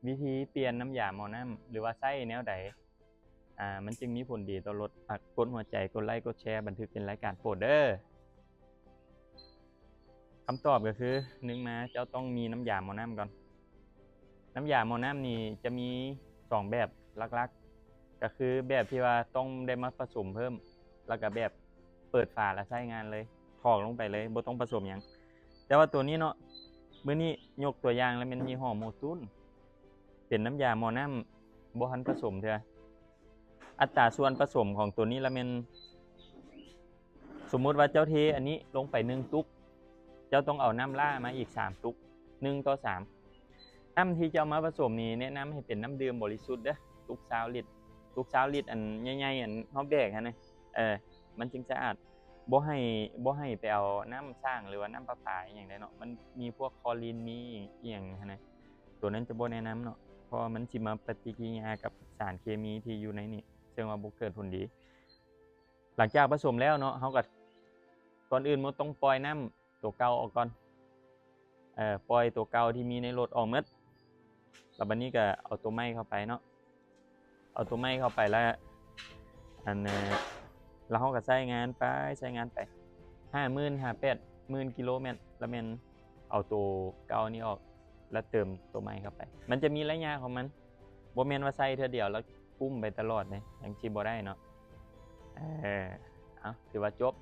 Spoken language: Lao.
ວິທີປ່ຽນນ້ຳຢາໝໍ້ນ້ຳ ຫຼືວ່າໃຊ້ແນວໃດ ອ່າ ມັນຈຶ່ງມີຜົນດີຕໍ່ລົດ? ຝາກກົດຫົວໃຈ, ກົດໄລ, ກົດແຊ, ບັນທຶກເປັນລາຍການໂປດເດີ້. ຄຳຕອບກໍຄື ໜຶ່ງມາ ເຈົ້າຕ້ອງມີນ້ຳຢາໝໍ້ນ້ຳກ່ອນ. ນ້ຳຢາໝໍ້ນ້ຳນີ້ຈະມີສອງແບບຫຼັກໆ ກໍຄືແບບທີ່ວ່າຕ້ອງໄດ້ມາປະສົມເພີ່ມ ແລ້ວກໍແບບເປີດຝາແລ້ວໃຊ້ງານເລີຍ ຖອກລົງໄປເລີຍ ບໍ່ຕ້ອງປະສົມຫຍັງ. ແຕ່ວ່າໂຕນີ້ເນາະ ມື້ນີ້ຍົກຕົວຢ່າງແລ້ວແມ່ນຍີ່ຫໍ້ໂມຕູນ ເປັນນ້ຳຢາໝໍ້ນ້ຳ ບໍ່ທັນປະສົມເທື່ອ. ອັດຕາສ່ວນປະສົມຂອງໂຕນີ້ລະແມ່ນ ສົມມຸດວ່າເຈົ້າເທອັນນີ້ລົງໄປໜຶ່ງຕຸກ ເຈົ້າຕ້ອງເອົານ້ຳຫຼ້າມາອີກສາມຕຸກ ໜຶ່ງຕໍ່ສາມ. ນ້ຳທີ່ເຈົ້າເອົາມາປະສົມນີ້ ແນະນຳໃຫ້ເປັນນ້ຳດື່ມບໍລິສຸດເດີ້ ຕຸກຊາວລິດ ຕຸກຊາວລິດອັນໃຫຍ່ໆ ອັນເຮົາແບກຫັ້ນນະ ເອີ ມັນຈຶ່ງສະອາດ. ບໍ່ໃຫ້ ບໍ່ໃຫ້ໄປເອົານ້ຳສ້າງ ຫຼືວ່ານ້ຳປະປາອີ່ຫຍັງໄດ້ເນາະ ມັນມີພວກຄລໍລີນ ມີອີ່ຫຍັງຫັ້ນນະ ໂຕນັ້ນຈະບໍ່ແນະນຳເນາະ ເພາະວ່າມັນຊິມາປະຕິກິລິຍາກັບສານເຄມີທີ່ຢູ່ໃນນີ້ ເຊິ່ງວ່າບໍ່ເກີດຜົນດີ. ຫຼັງຈາກປະສົມແລ້ວເນາະ ເຮົາກໍ ກ່ອນອື່ນໝົດຕ້ອງປ່ອຍນ້ຳໂຕເກົ່າອອກກ່ອນ ເອີ ປ່ອຍໂຕເກົ່າທີ່ມີໃນລົດອອກໝົດ ແລ້ວບັດນີ້ກໍເອົາໂຕໃໝ່ເຂົ້າໄປເນາະ ເອົາໂຕໃໝ່ເຂົ້າໄປແລ້ວ ອັນ ເອີ ແລ້ວເຮົາກໍໃຊ້ງານໄປ ໃຊ້ງານໄປ ຫ້າໝື່ນ ຫາແປດໝື່ນກິໂລແມັດ ແລ້ວແມ່ນເອົາໂຕເກົ່ານີ້ອອກ ແລ້ວເຕີມໂຕໃໝ່ເຂົ້າໄປ. ມັນຈະມີໄລຍະຂອງມັນ ບໍ່ແມ່ນວ່າໃຊ້ເທື່ອດຽວແລ້ວກຸ້ມໄປຕະຫຼອດເດ້ ຈັ່ງຊີ້ບໍ່ໄດ້ເນາະ. ເອີ ເອົາ ຖືວ່າຈົບ